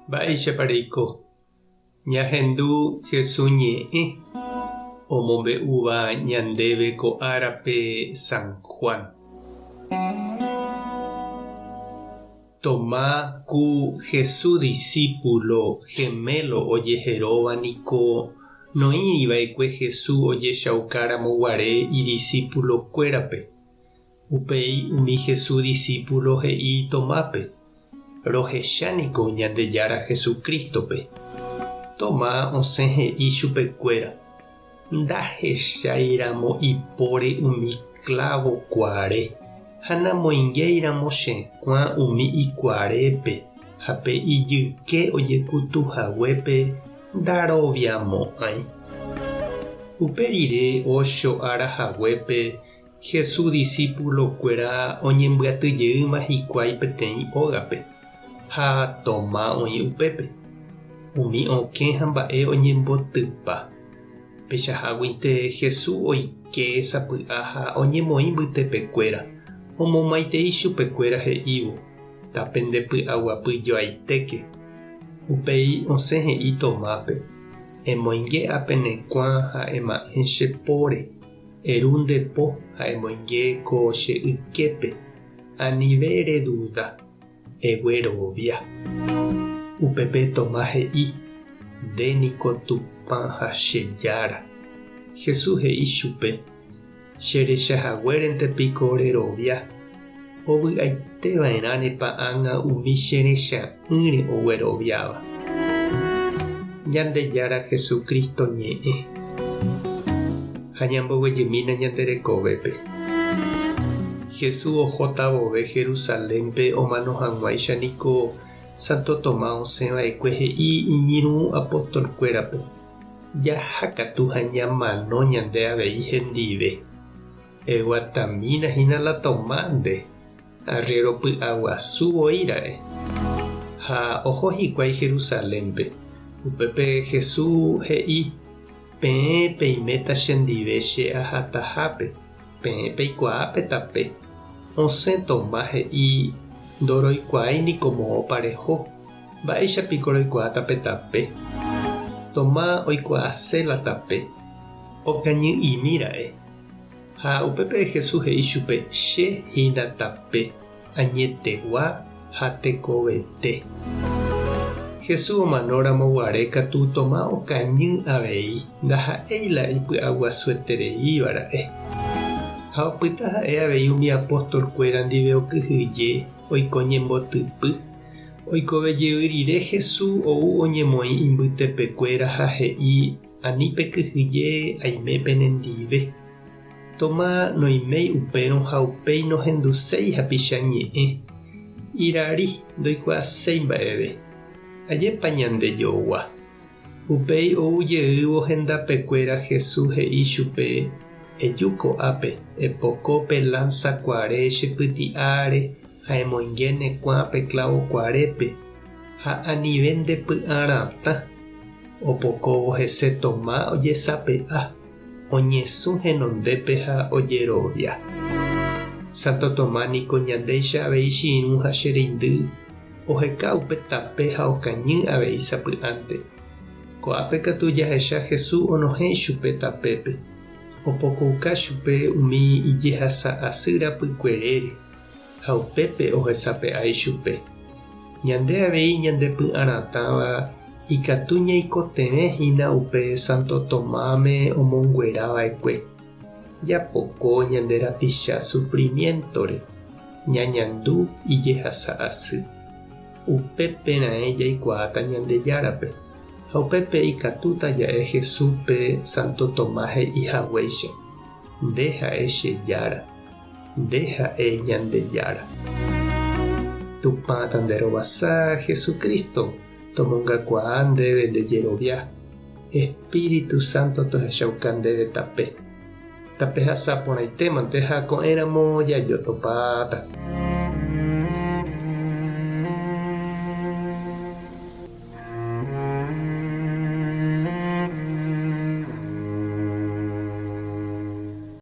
Mba'éichapa reiko? Ñahendu Jesús ñe'ẽ omombe'úva ñandéve ko árape San Juan. Tomás ku Jesús disípulo gemelo ojeheróva niko noĩri va'ekue Jesús ojechauka ramo guare idisípulo kuérape. Upéi umi Jesús disípulo he'i Tomápe, Rohecha niko Ñandejára Jesucrístope. Tomás osẽ he'i chupekuéra, Ndahechái ramo ipóre umi klávo kuaare, ha namoingéi ramo che kuã umi ikuarépe ha pe ijyke ojekutu haguépe ndaroviamo'ãi. Upe rire ocho ára haguépe Jesús disípulokuéra oñembyaty jeýma hikuái peteĩ ógape, ha Toma oĩ upépe. Umi okẽ ha mba'e oñembotypa. Peichaháguinte Jesús oike sapy'a ha oñemoĩ mbytepekuéra, omomaitei chupekuéra he'ívo, Tapendepy'aguapy joaitéke. Upéi osẽ he'i Tomápe, Emoinge ápe ne kuã ha ema'ẽ che póre. Eru nde po ha emoinge ko che yképe, anive reduda, eguerovia. Upépe Tomás he'i, Nde niko Tupã ha che Jára. Jesús he'i chupe, Che recha haguérente piko rerovia, ovy'aite va'erãnepa ág̃a umi che recha'ỹre ogueroviáva. Ñandejára Jesucristo ñe'ẽ. Ha ñamboguejymína ñande rekovépe. Jesús ohóta vove Jerusalénpe omano hag̃uáicha niko Santo Tomás osẽ va'ekue he'i iñirũ apóstolkuérape, Jaha katu ha ñamano ñande avei hendive. Eguatamína hína la Tomás nde, arriéro py'aguasu voi ra'e. Ha oho hikuái Jerusalénpe. Upépe Jesús he'i, Peẽ peiméta chendive che ahatahápe, peẽ peikuaa pe tape. Osẽ Tomás he'i, Ndoroikuaái niko moõpa reho, mba'éicha piko roikuaáta pe tape? Tomás oikuaase la tape. Okañy'imi ra'e. Ha upépe Jesús he'i chupe, Che hína tape, añetegua ha tekovete. Jesús omano ramo guare katu Tomás okañy avei, ndaha'éi la ipy'aguasuetereíva ra'e. Ha opyta ha'e avei umi apóstol kuéra ndive okyhyje, oiko ñembotypy. Oikove jey rire Jesús ou oñemoĩ imbytepekuéra ha he'i Ani pekyhyje aime penendive. Toma noiméi upérõ ha upéi nohenduséi hapicha ñe'ẽ. Irari ndoikuaaséi mba'eve. Ajépa ñande jogua. Upéi ou jeývo hendapekuéra Jesús he'i chupe, Eju ko'ápe, epoko pe lánsa kuare che pyti'áre ha emoinge ne kuã pe klávo kuarépe, ha anive nde py'a ratã. Opokóvo hese Toma ojesape'a, oñesũ henondépe ha ojerovia. Santo Toma niko ñandéicha avei che irũ ha che reindy, oheka upe tape ha okañy avei sapy'ánte. Ko'ápe katu jahecha Jesús onohẽ ichupe tapépe, opokouka chupe umi ijehasa asy rapykuerére ha upépe ohesape'a ichupe. Ñande avei ñandepy'aratãva ikatu ñaikotevẽ hína upe Santo Tomáme omonguera va'ekue. Japoko ñande rapicha sufrimiéntore, ñañandu ijehasa asy. Upépe raẽ jaikuaáta Ñandejárape, ha upépe ikatúta ja'e Jesúspe Santo Tomás he'i haguéicha, Nde ha'e che Jára. Nde ha'e Ñandejára. Tupã tanderovasa, Jesucristo, tomongakuaa ndéve nde jerovia, Espíritu Santo tohechauka ndéve tape. Tapehasa porãitémante ha ko'ẽramo jajotopáta.